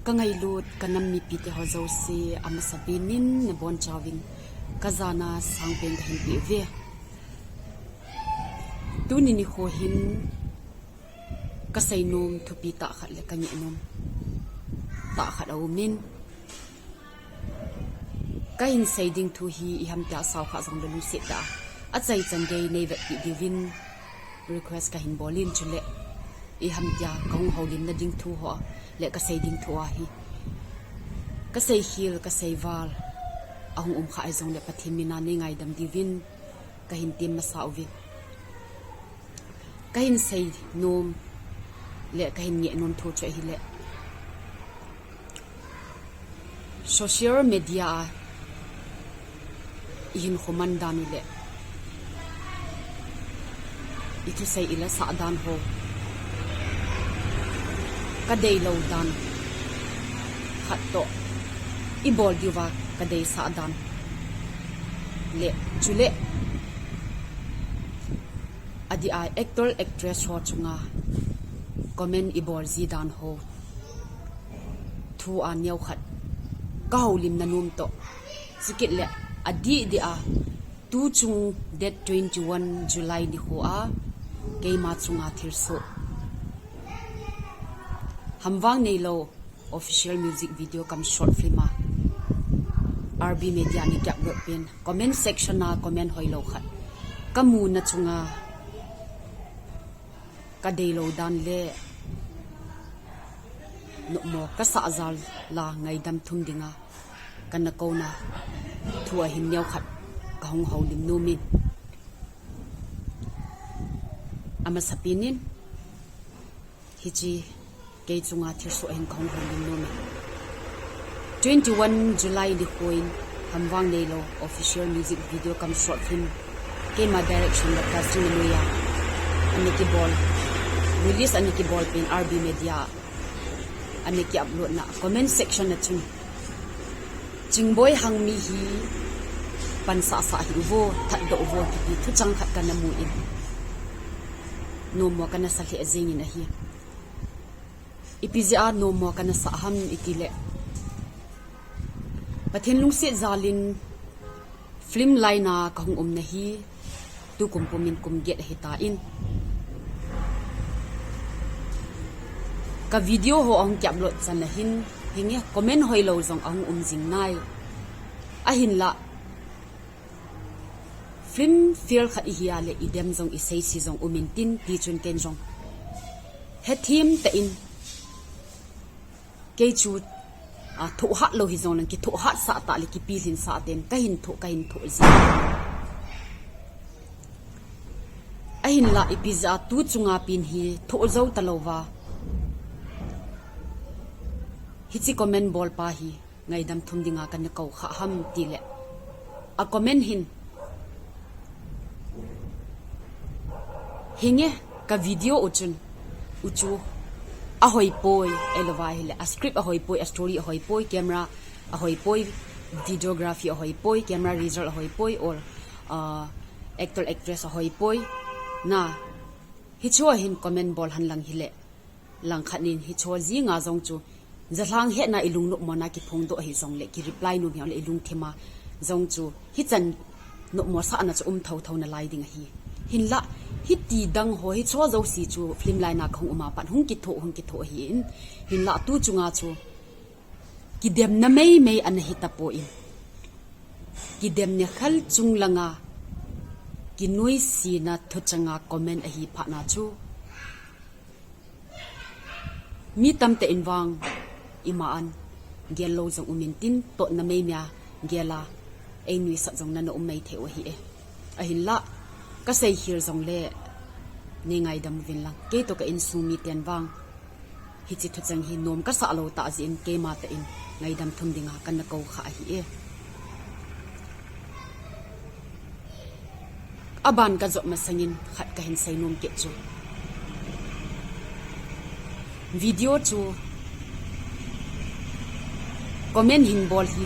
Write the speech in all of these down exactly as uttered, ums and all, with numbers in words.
Ka ngailut ka nam mipite ho jouse, amasa penin nabonchauvin ka jana sangpen kahin peuve. Tuni nikho hin ka seinom thupi tah khat le ka ngehnom tah khat aumin, kahin sei ding thu hi iham tia sao kha jongle lungset tah a achaichan gei neivetpi diuvin request kahin bolin, chule iham tia kahung houlimna ding thu ho le ka sei ding thu ahi. Ka seikhel, ka seival ahung um kha hijongle Pathen mina neingaidam diuvin kahin tem masa uve. Kahin seinom le kahin ngehnom thu chu ahile, social media a ihinkho man dan u le ithusei ilasah dan ho, ka deilou dan khat toh ibol diuva ka deisah dan le chule adeh a actor actress ho chunga comment ibol ji dan ho thu a neokhat ka houlimna nom toh, chukit le adeh deh a tuchung date twenty-one July nikho a keima chunga thilsoh, Hamvang Neilou official music video cum short film a R B Media ana kiupload pen comment section a comment hoilou khat kamuna chunga ka deilou dan le nopmo kasah jal a ngaidam thum dinga kana kouna thu ahin neokhat kahung houlim nomin, amasa penin hiche kei chunga thilsoh ahin kahung houlim nomin. Twenty-one July nikho in Hamvang Neilou official music video cum short film keima direction le casting noiya ana kibol, release ana kibol pen R B Media ana kiupload na comment section a chun, Chingboi Hangmi hi pansahsah hih uvo, thatdoh uvo kiti thuchang khat kana mun, nopmo kana sa lheh jengin ahi. Ipi jeh a nopmo kana sa ham itile, Pathen lungset jalin film line a kahung umna hi tukum pumin kum get ahitan, ka video ho ahung kiupload chan a hin hinge comment hoilou jong ahung um jing nai. Ahinlah film field khat ihi a le idem jong iseise jong umin tin, tichun ken jong hethem tah in kei chu, a, thohhat lou hijongleng kithohhat sah tah le kipilhin sah tah in kahin thoh, kahin thoh jin. Ahinlah ipi jeh a tuchunga pen hi thoh jou talouva hiche comment bolpa hi ngaidam thum dinga kana kou kha ham tile, a comment hin hinge ka video u chun, u chu ahoipoi, ahilouva hile a script ahoipoi, a story ahoipoi, camera ahoipoi, videography ahoipoi, camera result ahoipoi, or, uh, actor actress ahoipoi. Na, hichea hin comment bol henlang hile, langkhat nin hiche jinga jong chu jalhang hetna, ilungnopmona kiphongdoh hijongle, kireply nom hijongle, ilungthima jong chu hichan nopmo sahna chu um thotho nalai ding ahi. Hinlah hiti dang ho, hiche jouse chu film line a kahung uma pat hung kithoh, hung kithoh ahin, hinlah tuchunga chu kidemna meimei ana hitapon, kidemna khel chung langa kinoisena thuchanga comment ahi phatna chu mi tamtah in vang ima an gel lou jong umin tin, totna meimei a gel a einuisat jong nana um mei thei u ahi e. Ahinlah kaseikhel jongle neingaidam uvin lang, kei toh ka insung miten vang hiche thucheng hi nom kasah lou tah jeh in keima tah in ngaidam thum dinga kana kou kha ahi e. Aban kajot masangin khat kahin seinom kit chu, video chu comment hin bol hi,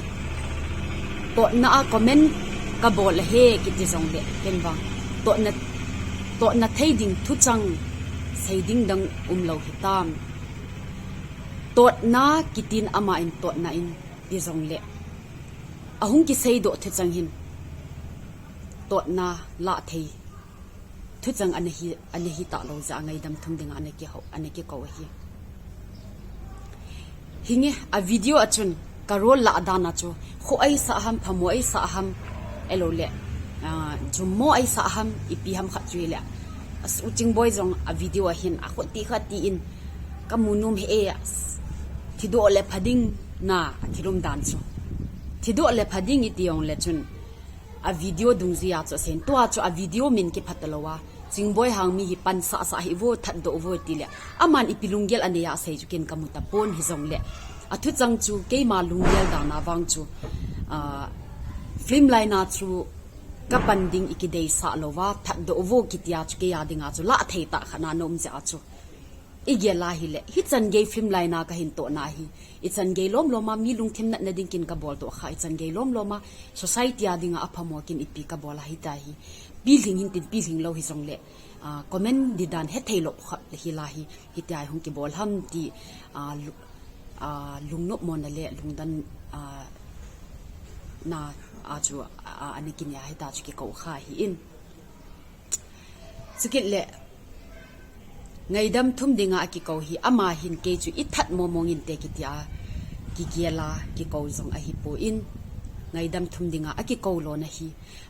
totna a comment kabol ahi kiti jongle, ken vang totna, totna thei ding thucheng sei ding dang umlou hitam. Totna kitin ama in totna in ti jongle, ahung kiseidoh thuchang hin totna lah thei thuchang ana hi, ana hi talou jeh a ngaidam thum dinga ana kihou, ana kikou ahi. Hinge, a video a chun ka role lah dan a chu, kho eisah ham, phamo eisah ham, ahilou le, ah, jummo eisah ham, ipi ham khat chu hile, a Suhching Boy jong a video a hin, a kho ti kha ti in, ka mu nom hih e, thidoh le pha ding na, a thil um dan chu. Thidoh le pha ding iti jongle chun, a video dungjui a chu asei in, tua chu a video min kipha talou a, Chingboi Hangmi hi pansah sah hih vo, thatdoh vo ti le, aman ipi lunggel anei a asei chu ken ka mu tapon, hijongle a thuchang chu keima lunggel dan a vang chu, ah, film line a chu ka pan ding i kideisah lou va, thatdoh vo kiti a chu kei a dinga chu lah thei tah khat na na um jeh a chu. I gel a hile, hichan gei film line a ka hin tohna hi, ichan gei lom lom a mi lungthim natna ding kin ka bol toh kha, ichan gei lom lom a society a dinga aphamo kin ipi ka bol a hita hi. Pilhing hin tin, pilhing lou hijongle, ah, comment di dan hethei lou khat hi la hi, hitia hung kibol ham ti, ah, lu-, ah, lungnop mona le lungdan, ah, na, ah, chu, ah, ana kinei a hita chu kikou kha hi in. Chukit le, ngaidam thum dinga akikou hi, ama hin kei chu i that mo mong inte kiti a kigel a kikou jong ahipon, ngaidam thum dinga akikou lona hi,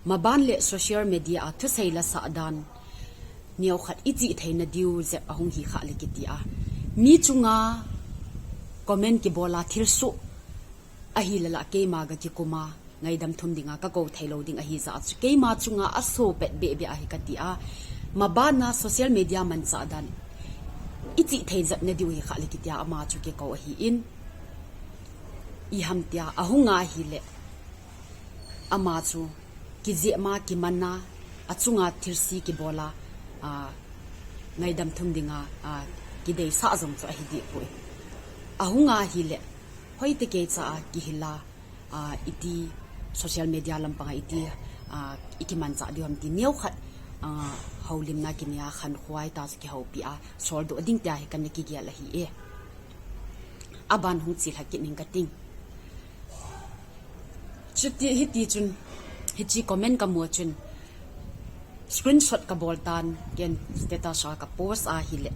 maban le social media a thusei la sah dan neokhat i chih theina diu jep ahung hi kha le kiti a, mi chunga comment kibol a thilsoh ahile la keima ga kikum a, ngaidam thum dinga ka kou thei lou ding ahi jeh a chu, keima chunga aso pet beh beh ahi kati a, maban a social media manchah dan i chih thei jep na diu hi kha le kiti a ama chu kikou ahi in, i ham tia ahung a hile, ama chu kijep ma, kiman a, achunga thilse kibol a, ah, ngaidam thum dinga, ah, kideisah jong chu ahi deh poi. Ahung a hile, hoite kei cha a kihil a, ah, iti social media lampang a iti, ah, i kimanchah diu ham ti neokhat, ah, houlimna kinei a khankhuai ta chu kihoupi a, soldoh ding tia hi kana kigel ahi e. Aban hung chilha kit ning kating. Chuti hiti chun, hiche comment ka mu a chun, screenshot ka bol tan, ken status a ka post a hile,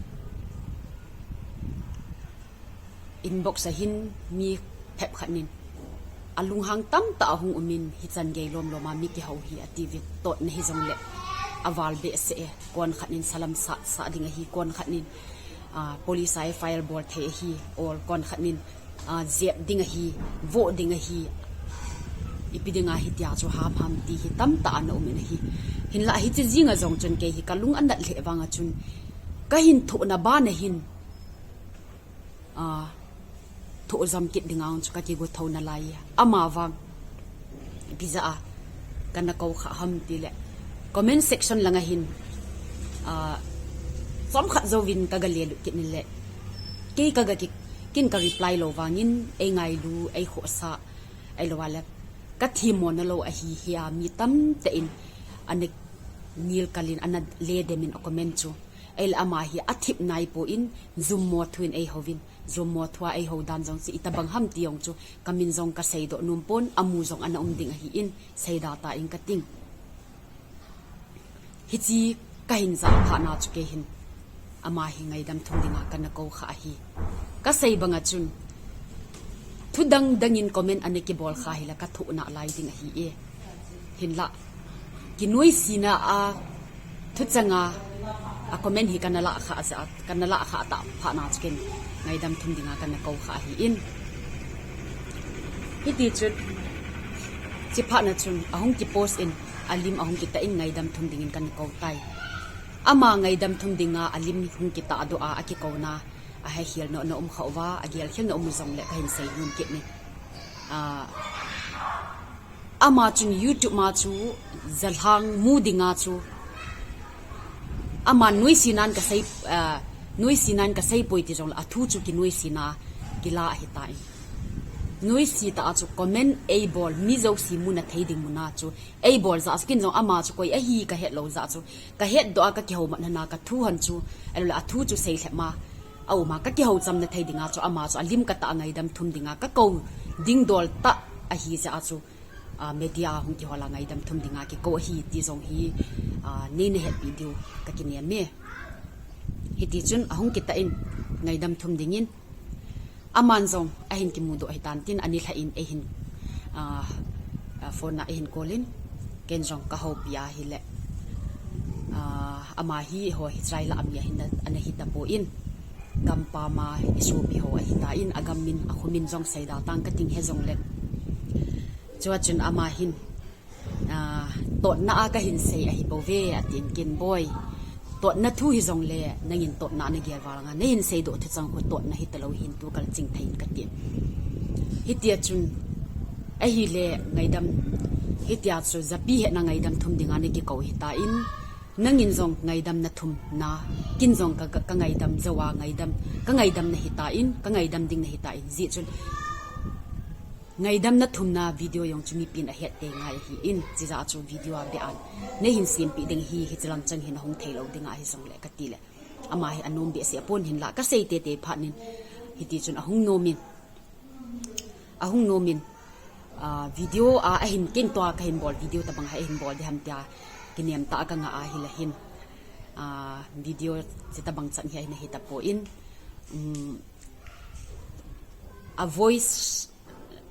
inbox a hin mi phep khat nin, alunghang tamtah ahung um in, hichan gei lom lom a mi kihou hi ati ve, totna hijongle, aval behseh e, kon khat nin salam sah sah ding ahi, kon khat nin, ah, police a F I R bol thei ahi, or kon khat nin, ah, jep ding ahi, voh ding ahi, ipi dinga hitia chu ham ham ti hi tamtah ana um in ahi. Hinla hiche jinga jong chun kei hi ka lung anat lheh vang a chun, ka hin thohna ban a hin, ah, thoh jam kit dinga chu ka kigo thou nalai. Ama vang ipi jeh a kana kou kha ham ti le, comment section langa hin, ah, chomkhat jouvin ka ga lelut kit ni le, kei ka ga ki, ken ka reply lou vangin, ei ngailu, ei khohsah, ahilou le ka themmo na lou ahi hia mi tamtah in ana ngil kal in, ana le dem in a comment chu. Ahile ama hi athip naipon, jummo thu in ei houvin, jummo thu a ei hou dan jong chu itobang ham ti jong chu ka min jong ka seidoh nom pon, amu jong ana um ding ahi in, seida ta ing kating. Hiche ka hin jah phat na chu kei hin ama hi ngaidam thum dinga kana kou kha ahi. Ka sei banga chun, thu dang dang in comment ana kibol kha hile ka thoh nalai ding ahi e. Hinla, kinoisena a thuchanga a comment hi kana lah kha a, kana lah kha tah phat na chu ken ngaidam thum dinga kana kou kha ahi in. Hiti chun, hiche phat na chun ahung kipost in, alim ahung kitah in ngaidam thum dingin kana kou tai. Ama ngaidam thum dinga alim hung kitah doh a, akikouna a hahel na, na um khah uva, agelkhel na um u jongle ka hin sei nom kit ni. Ah, ama chun YouTube ma chu jalhang mu dinga chu, ama noise nan ka sei, ah, noise nan ka sei poi ti jongle, athu chu kinoisena kila ahi tai. Noise tah a chu comment ei bol, mi jouse mu na thei ding muna chu ei bol jeh a chu, ken jong ama chu koi ahi ka het lou jeh a chu, ka hetdoh a ka kihoumat na na ka thu hon chu, ahilou le athu chu sei lhep ma, a um a, ka kihou chamna thei dinga chu ama chu a lim ka tah a ngaidam thum dinga ka kou ding dol tah ahi jeh a chu, ah, media a hung kihol a ngaidam thum dinga kikou ahi ti jong hi, ah, nei na hetpi diu ka kinem e. Hiti chun ahung kitah in ngaidam thum dingin, aman jong ahin kimudoh ahitan tin, ani lha in eihin, ah, ah, phone a eihin call in, ken jong ka houpi ahile, ah, ama hi ho hi chai la ami ahin, ana hi tapon, gampam a i sopi ho ahitan, a gam min a kho min jong seida tang ka ting he jongle. Chua chun ama hin, ah, totna a ka hin sei ahi bou ve, atin, ken boi, totna thu hi jongle nangin totna na gel vang a, na hin seidoh thuchang khu totna hi talou hin tu kal ching thei in ka ti. Hitia chun ahile ngaidam, hitia chu japi hetna ngaidam thum dinga na kikou hitan, nangin jong ngaidam na thum na, kin jong ka, ka, ka ngaidam jou a ngaidam, ka ngaidam na hitan, ka ngaidam ding na hitan, jeh chun ngaidam na thum na video jong chu mipin ahet tei ngai ahin, chijeh a chu video a be an, nei hin sempeh ding hi, hichi lang chang hin ahung thei lou ding ahi jongle ka ti le. Ama hi anom behseh pon hinla ka sei tete phat nin, hiti chun ahung nom in, ahung nom in, ah, video a, ahin ken tua ka hin bol video tabang hi ahin bol ding ham tia kinem tah a ka ngah ahile hin, ah, video chu tabang chan hi ahin hi tapon, um, a voice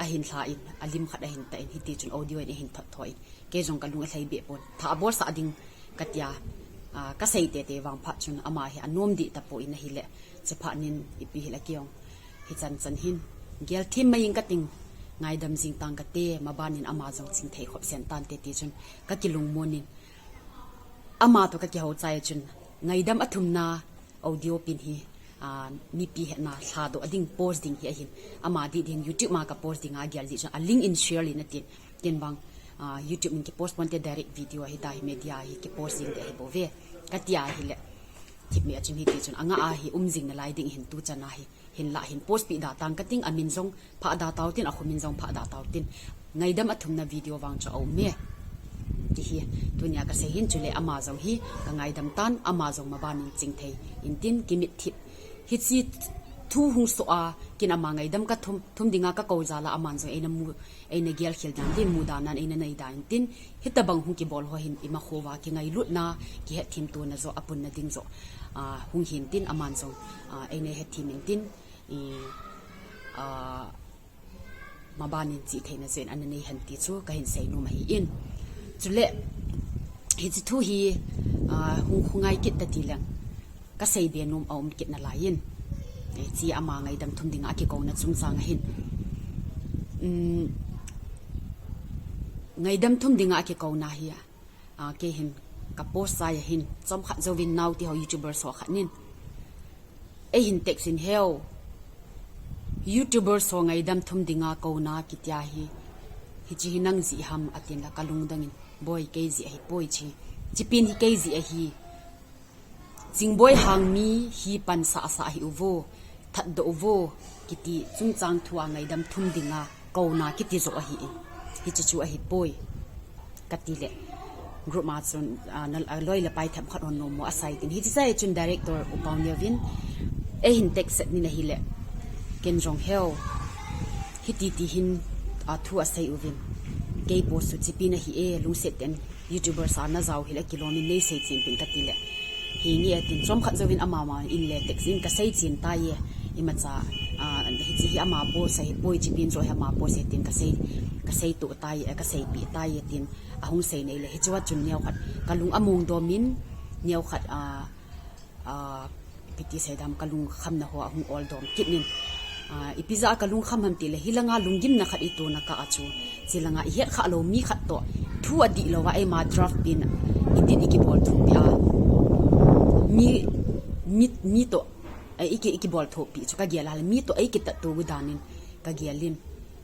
ahin lha in, a lim khat ahin tah in, hiti chun audio in ahin thot tho in, kei jong ka lung alhai beh pon, tha abolsah ding ka tia, ah, ka sei tete vang phat chun ama hi anom deh tapon ahile, che phat nin ipi hile kei jong hichan chan hin gel thim mai ing ka ting, ngaidam jing tang ka te, maban in ama jong ching thei khop sen tante ti chun ka kilungmon in, ama toh ka kihou chai chun ngaidam a thum na audio pin hi, ah, mipi hetna lhadoh ding post ding hi ahin, ama dih ding YouTube ma ka post ding a gel jeh chun a link in share le na tin, ken bang, ah, YouTube in ki post ponte, direct video ahi tahi, media hi ki post ding ding ahi bou ve ka ti ahile, thip mi a chun hiti chun anga ahi um jing nalai ding hin tu chan ahi. Hinla hin post pi da tang ka ting, amin jong pha da tau tin, akho min jong pha da tau tin. Ngaidam a thum na video vang chu aum e. Ti hi, tunia ka sei hin chule ama jong hi ka ngaidam tan, ama jong maban in ching thei in tin, kimit thip. Hichi thu hung soh a, kin ama ngaidam ka thum, thum dinga ka kou jal a, aman jong eina mu, eina gel khel dan tin, mu dan nan eina nei dan tin, hitabang hung kibol ho hin ima kho va kingailutna, kihetthemtona joh, apunna ding joh, ah, hung hin tin, aman jong, ah, eina hethem in tin, i, ah, maban in chih theina jen ana nei hen ti chu ka hin sei nom ahin. Chule, hichi thu hi, ah, hung khongai kit ta ti leng, ka sei be nom aum kit nalai in. Eh, chi ama ngaidam thum dinga kikouna chungchang ahin. Um, ngaidam thum dinga kikouna hi, ah, kei hin ka post chai ahin, chomkhat jouvin naote ho YouTuber ho khat nin eihin text in, "Heo, YouTuber ho ngaidam thum dinga kouna kitia hi, hichi hi nang jeh ham?" atin la ka lungdang in, "Boi, kei jeh ahi poi," chi. "Chipin hi kei jeh ahi. Chingboi Hangmi hi pansah sah ahi uvo, thatdoh uvo," kiti chungchang thu a ngaidam thum dinga kouna kiti joh ahin. Hichi chu ahi poi, ka ti le. Group ma chun, ah, na, ah, loi le pai themkhat hon nom mo asei tin. Hichi chai chun director U Paoneo vin eihin text set nin ahile, ken jong, "Heo, hiti ti hin, ah, thu asei uvin. Kei post chu chipin ahi e, lungset ten YouTuber sa na jao hile kilom in nei sei chen pin," ka ti le. "Hi nge?" atin, chomkhat jouvin ama ma in le text in, "Ka sei chen tai e, imacha, ah, hichi hi ama post ahi poi, chipin joh hi ama post ahi," tin, "Ka sei, ka sei to tai e, ka sei pi tai e," tin ahung sei nei le, hichua chun neokhat ka lung among dom in, neokhat, ah, ah, ipi ti sei dam, ka lungkhamna ho ahung ol dom kit nin, ah, ipi jeh a ka lungkham ham ti le, hilanga lunggimna khat i tona kah a chu, chilanga i het kha lou mi khat toh thu adih lou a, eima draft pin, i din i kibol thopi a, mi, mi, mi toh, eh, i ki, i kibol thopi chu ka gel a le, mi toh ei kitat to gu dan in ka gel in,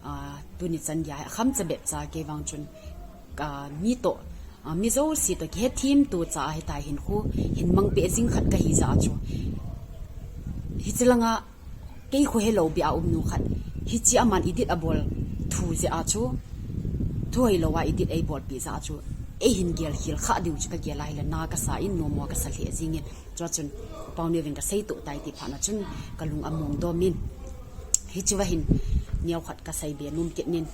ah, tuni chan gei a kham cha bep cha kei vang chun, ah, mi toh, ah, mi jouse toh kihethem to cha ahi tai hin khu, hin mang pe jing khat ka hi jeh a chu. Hichi langa kei khu helou bia um nu khat, hichi aman edit abol thu jeh a chu, thu hilou a edit ei bol pi jeh a chu, Eihin gel khel kha diu chu kagel a hile na kasa in, nommo kasa lheh jingin. Chua chun Pauneo vin kasei toh tai ti phat na chun kalung among dom in. Hichea hin neokhat kasei be nom kit in.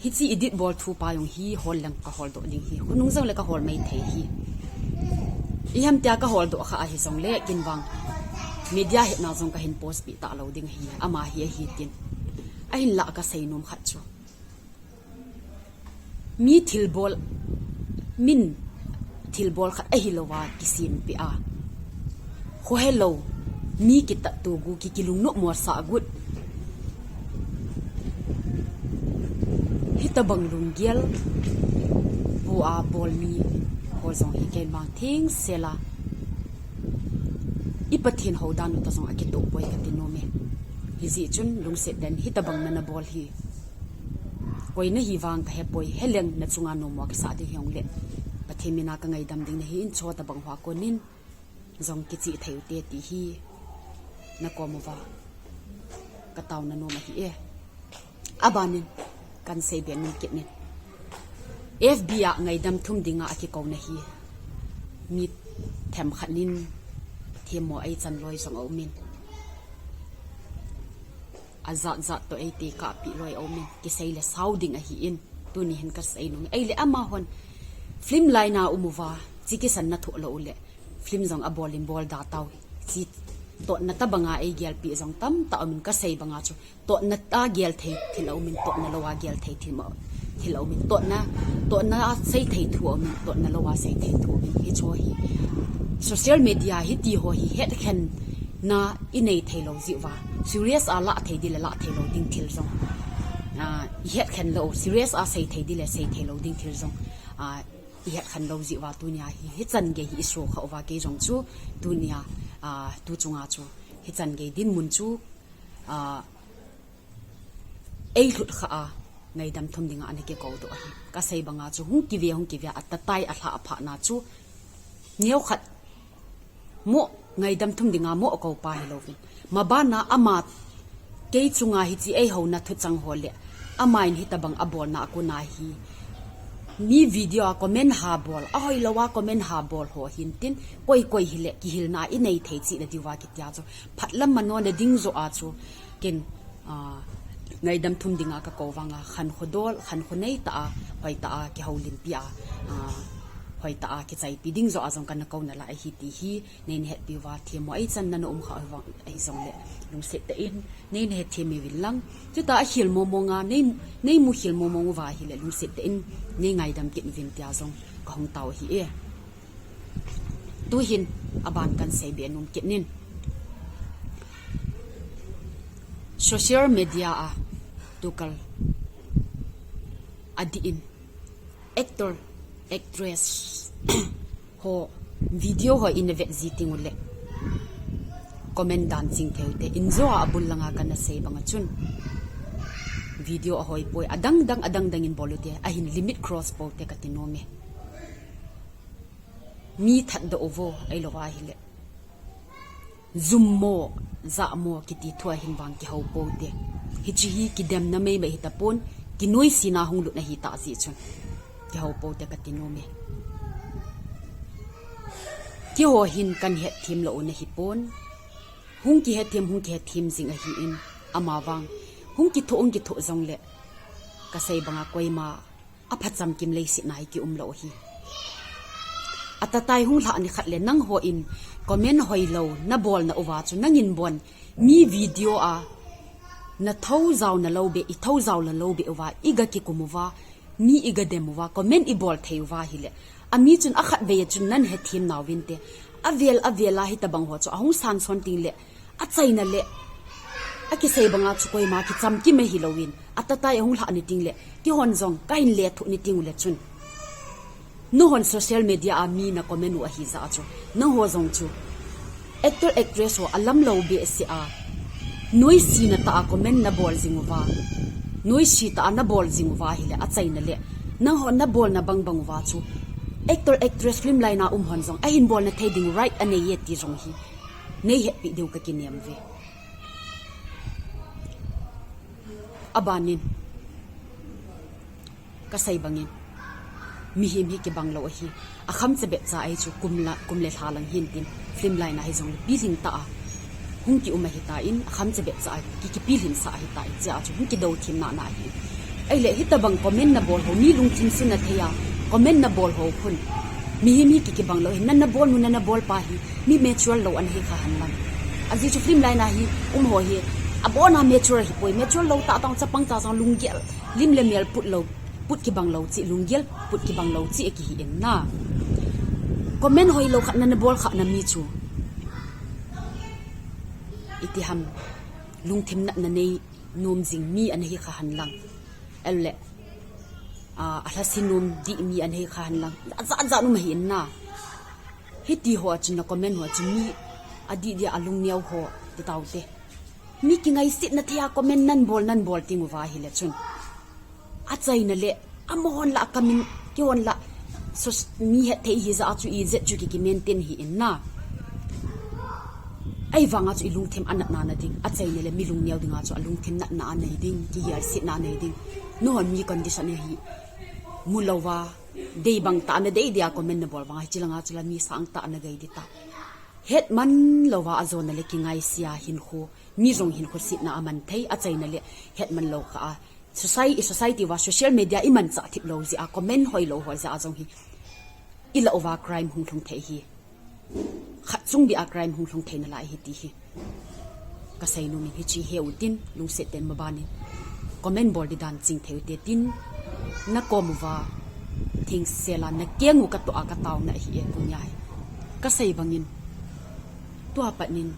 Hiche edit bol thu pa jong hi hol leng kahol doh ding hi. Khonung jong le kahol mai thei hi. Ihem tia kahol doh kha ahi jongle kin vang media hetna jong kahin post pi talou ding hi. Ama hi ahi tin. Ahinlah kasei nom khat chu, mi thilbol, min thilbol khat ahilouva kisempeh a, khohelou, mi kitatto gu, ki, kilungnom mo sa gu, hitobang lunggel pua bol mi ho jong hi ken vang thengsel a, i Pathen houdan u toh jong akitoh poi kati nom e. Hijeh chun lungset tah in hitobang nana bol hi, koi nahi vang kahepoi, heleng nachunga nommo kisah ding hijongle Pathen mina kangaidam ding nahi in, chutobang hoa konin jong kichih thei ute ti hi nakom uva kataona nom ahi e. Abanin kahin sei be nom kit in. F B a ngaidam thum dinga akikouna hi mi themkhat in themmo eichan loi jong aumin, ajat jat toh eiti kahpi loi aumin, kisei le sao ding ahin, tuni hin kasei nom e. Eile amahon film line a um uva, chi kisan na thoh lou ule, film jong abol in bol da tau. Chi totna tobanga eigelpi jong tamtah aumin, kasei banga chu totna a gel thei thil aumin, totna lou a gel thei thil ma, thil aumin, totna, totna a sei thei thu aumin, totna lou a sei thei thu aumin. Hichu hi social media hiti ho hi hetkhenna inei thei lou jeh uva, serious a lah thei ding le lah thei lou ding thil jong, ah, ihetkhen lou, serious a sei thei ding le sei thei lou ding thil jong, ah, ihetkhen lou jeh uva tunia hi, hichan gei hi iso kha uva, kei jong chu tunia, ah, tu chunga chu hichan gei dinmun chu, ah, eilhut kha a, ngaidam thum dinga ana kikou doh ahi. Kasei banga chu hung kive, hung kive a, atatai alha aphat na chu neokhat mo ngaidam thum dinga mo akou pa hilouvin, mabana ama kei chunga hiche eihouna thuchang ho le, amain hitobang abolna a kona hi mi video a comment ha bol, ahoilou a comment ha bol ho hin tin, koi koi hile kihilna inei thei cheh na diuva kitia chu, phatlam mano na ding joh a chu, ken, ah, ngaidam thum dinga kakou vanga, khankho dol, khankho nei tah a, hoitah a kihoulimpi a, ah, hoitah a kichaipi ding joh a jong kana kouna lai ahi ti hi, neina hetpi uva, themmo eichan nana um kha uva ahi jongle, lungset tah in neina hethem uvin lang. Chutah a khel mong mong a, nei, neimu khel mong mong uva ahile, lungset tah in nei ngaidam kit uvin tia jong kahung tao ahi e. Tuhin aban kahin sei be nom kit in. Social media a tukal adih in actor, actress ho video ho ina vet ji teng ule, comment dan ching thei ute. Injo a abul langa kana sei banga chun, video ahoi poi, adang dang, adang dang in bol ute, ahin limit cross pou te kati nom e. Mi thatdoh uvo, ahilou ahile jum mo, jah mo kiti thu a hin vang kihou pou te. Hiche hi kidemna meimei hitapon, kinoisena hung lut ahi tah jeh chun kihou pou te kati nom e. Keiho hin kahin hetthem lou u nahi pon. Hung kihetthem, hung kihetthem jing ahin, ama vang hung kithoh, hung kithoh jongle, kasei banga koima aphachamkim leiset na hi kium lou hi. Atatai hung lhah nikhat le nangho in comment hoilou nabolna uva chu nangin bon mi video a na thou jaona lou be, i thou jaona lou be uva, iga kikum uva, mi iga dem uva, comment ibol thei uva ahile, ami chun akhatvei a chun nan hethem nauvin te, avel avel a hitobang ho chu ahung sanson teng le, achaina le, akisei banga chu koima kichamkim ahi louvin, atatai ahung lhah ni teng le, keihon jong kahin lethuh ni teng ule chun, nahon social media a mi na comment u ahi jeh a chu, nangho jong chu actor actress ho alam lou behseh a, noisena tah a comment nabol jing uva, noise tah a nabol jing uva ahile, achaina le, nangho nabolna bang bang uva chu actor actress film line a um hon jong ahin bolna thei ding right anei e ti jong hi nei hetpi diu kakinem uve. Abanin Kasei bangin, mihem hi kibang lou ahi. Akham chabep cha ahi chu kum la, kum le lha lang hin tin, film line a hijongle pilhing tah a hung kium ahitan, akham chabep cha a ki, kipilhing sa ahitan, chea chu hung kidou thim nana ahi. Ahile hitabang comment nabol ho, mi lungthim suna thei a comment nabol ho khun, mihem hi ki, kibang lou ahi. Na, nabol nu, na, nabol pa hi mi mature lou ana hi kha henlang. Ajeh chu film line a hi um ho hi abona mature hipoi, mature lou tah tah, chapang cha jong lunggel, lim le mel put lou, put kibang lou cheh, lunggel put kibang lou cheh akihi in na. Comment hoilou khat na, nabol kha na mi chu, iti ham, lungthim natna nei nom jing mi ana hi kha henlang. Ahile, a, alhase nom ding mi ana hi kha henlang. Ajat jat um ahi in na. Hiti ho a chun, na comment ho a chun mi adih dia alungneo ho ti taute. Mi kingaisetna thei a comment nabol, nabol teng uva ahile chun, achaina le amahon la, akamin kihon la, so, mi hetthei hijeh a chu ijat chu ki, ki maintain hi in na. Ahivanga chu ilungthim anatna na ding, achaina le mi lungneo dinga chu alungthim natna anei ding, kihelsetna anei ding. Nahon mi condition hi mulouva, dei bang tah a nadei dia comment nabol vanga hiche langa chu la mi sang tah a nagei ding tah. Hetman louva ajona le kingaise a hinkho, mi jong hinkho setna aman thei, achaina le hetman lou kha a, society, i society uva social media imanchah thip lou jeh a, comment hoilou ho jeh a jong hi ilah uva crime hung lhung thei hi. Khat chung beh a crime hung lhung thei nalai ahi ti hi kasei nom in, hiche he utin, lungset tah in maban in comment bol ding dan ching thei ute tin, nakom uva thengsel a nakeng u katoh a kataona ahi e tunia hi. Kasei bangin, tua pat in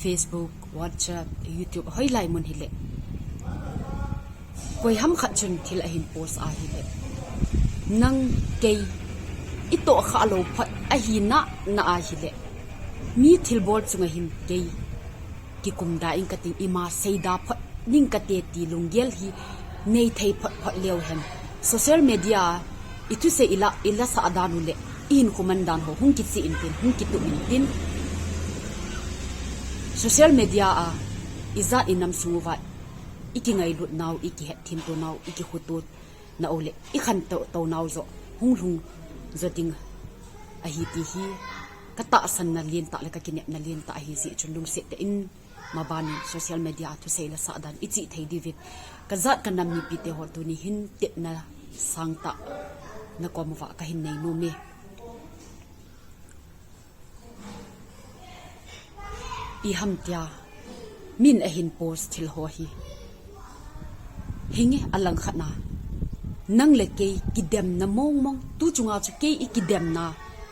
Facebook, WhatsApp, YouTube, hoilai mun hile, koiham khat chun thil ahin post ahile, nang kei itoh kha lou phot ahina, na ahile, mi thilbol chunga hin kei kikum da ing kating, ima seida phot ning kate ti lunggel hi nei thei phot phot leu hen. Social media a ithusei, ila, ilasah dan u le ihinkho man dan ho hung kichih intin, hung kitup intin, social media a ijat inam sung uva ikingailut nau, ikihetthem to nau, ikikhuto nau le ikhantou to nau joh hung lhung jo ding ahi ti hi katahsanna lentah le kakinepna lentah ahi jeh chun lungset tah in maban in social media a thusei lasah dan ichih thei diuvin kajat kanam mipite ho tuni hin tepna sangtah nakom uva kahin nei nom e. Iham tia min ahin post thil ho hi, hinge, alangkhat na nang le kei kidemna mong mong, tu chunga chu kei ikidemna,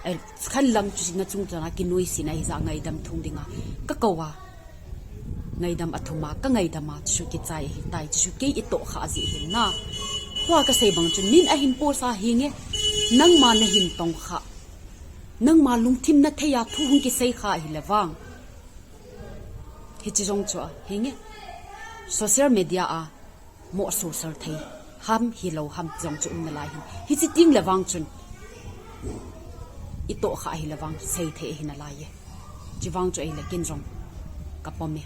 eh, khanlang chu na chung chana kinoise na hijeh a ngaidam thum dinga kakou a, ngaidam athum a, kangaidam a chu kichai ahitai, chu kei itoh kha jeh hin na. Tua kasei bang chun min ahin post a, hinge, nangma nahin tong kha, nangma lungthim na thei a thu hung kisei kha ahile vang, hiche jong chu a, hinge, social media a mo social thei ham hilou ham jong chu um nalai hin, hiche teng le vang chun itoh kha ahile vang sei thei ahi nalai e. Chuvang chu ahile ken jong kapom e.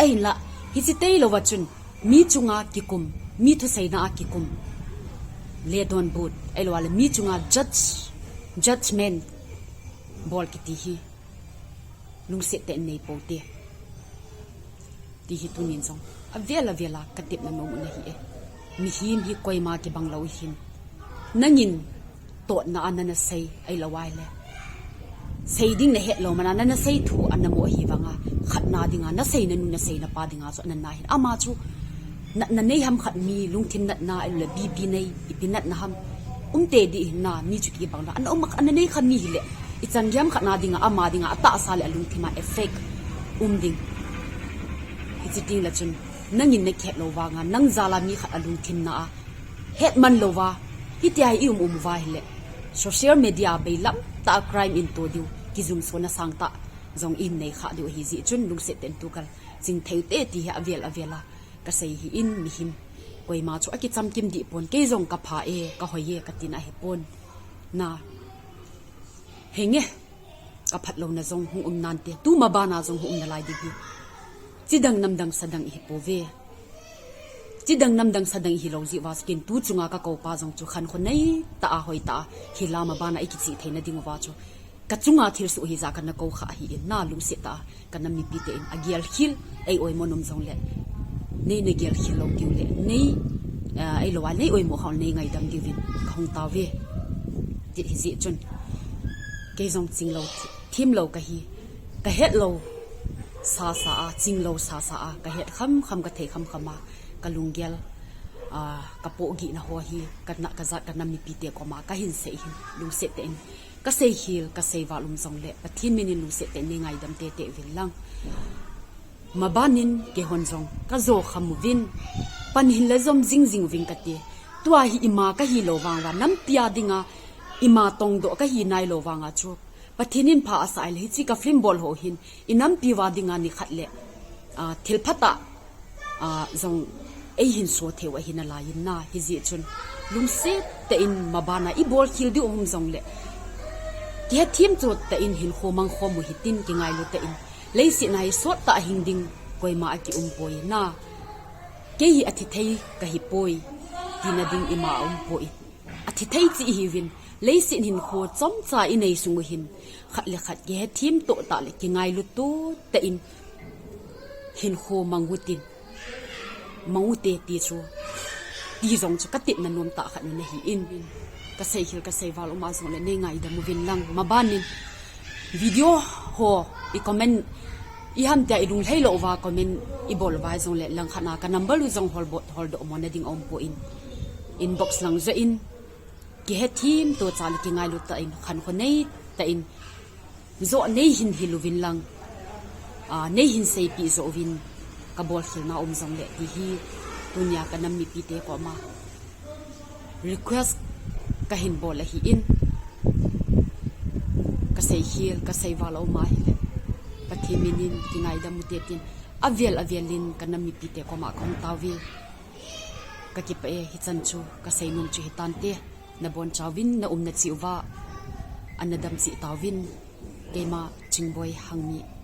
Ahinla, hiche tailou va chun mi chunga kikum, mi thuseina a kikum, le donbut, ahilou le mi chunga judge, judgment bol kiti hi lungset tah in nei pou te, ti hi tunin jong avel avel a katepna nom u ahi e. Mihem hi koima kibang lou hin, nangin totna a nana sei ahilou le sei ding nahet lou man a nana sei thu ana mo ahi vanga, khatna dinga naseina nu naseina pa dinga chu ana na hin, ama chu natna nei ham khat, mi lungthim natna ahilou le B P nei, ipi natna ham, umte dih hin na, mi chu kibang lou ana um, ana nei kha mi hile, ichan gei ham khatna dinga, ama dinga atahsa le alungthim a effect um ding. Hiche teng le chun nangin nakihet lou vanga nang jal a mi khat alungthim na a hetman louva hitia hi i um um uva hile, social media a beilam tah a crime in to diu, kijumsona sangtah jong in nei kha diu ahi jeh chun lungset tah in tu kal ching thei u te ti hi avel avel a kasei hi in, mihem koima chu akichamkim dih pon, kei jong kapha e, kahoi e, katina ahi pon na. Hinge, kaphat louna jong hung um nante, tu maban a jong hung um nalai ding hi. Chidang namdang sadang ihi pouve. Chidang namdang sadang hilou jeh uva chu kin tu chunga ka koupa jong chu khankho neitah a hoitah a hilama bana i kichih theina ding uva chu ka chunga thilsoh hija kana kou kha ahin, na lungset tah a ka nam mipite in agel khel, ei oimo nom jongle nei na gel khel lou diu le nei, ah, eilou a nei oimo hou nei ngaidam diuvin ka hung tao ve. Ti hijeh chun kei jong chinglou thimlou kahi, ka hetlou sasa a, chinglou sasa a, ka het khamkham, ka thei khamkham a, ka lunggel, ah, ka pohgihna ho hi ka na, ka jat ka nam mipite koma ka hin sei hin lungset tah in ka seikhel, ka seival um jongle Pathen min in lungset tah in nei ngaidam teitei uvin lang. Maban in keihon jong ka jo kham uvin, pan hin la jom jingjing uvin kati. Tua hi ima kahi lou vang uva, nampi a dinga ima tongdoh kahi nailou vang a chu Pathen in pha asah le hiche ka film bol ho hin i nampi uva dinga nikhat le, ah, thil phatah, ah, jong ei hin so thei u ahi nalai in na, hijeh chun lungset tah in maban a i bol khel diu um jongle kihethem chot tah in hinkho mang khom u hitin, kingailu tah in. Leiset a hi sot tah a hing ding koima akium poi na. Kei hi athi thei kahi poi tina ding ima aum poi. Athi thei cheh ihiuvin, leiset hinkho chomcha i nei sung u hin khat le khat kihethem to tah le kingailu to tah in hinkho mang u tin, mang u te ti chu, ti jong chu ka tepna nom tah khat na ahin, ka seikhel ka seival um a jongle nei ngaidam uvin lang. Maban in video ho i comment, i ham tia i lunglhai lou uva comment i bol uva jongle langkhat a ka number u jong hol bot, hol doh mo na ding aum poi, inbox lang jo in, kihethem to cha le kingailu tah in, khankho neitah in jo nei hin hil uvin lang, ah, nei hin seipeh jo uvin, ka bol khel na um jongle ti hi tunia ka nam mipite koma request ka hin bol ahin, ka seikhel ka seival a um ahile Pathen min in kingaidam u te tin, avel avel in ka nam mipite koma ka hung tao ve. Ka kipah e, hichan chu ka seinom chu hitante, na bonchauvin, na umna cheh uva ana dam cheh tauvin, keima Chingboi Hangmi.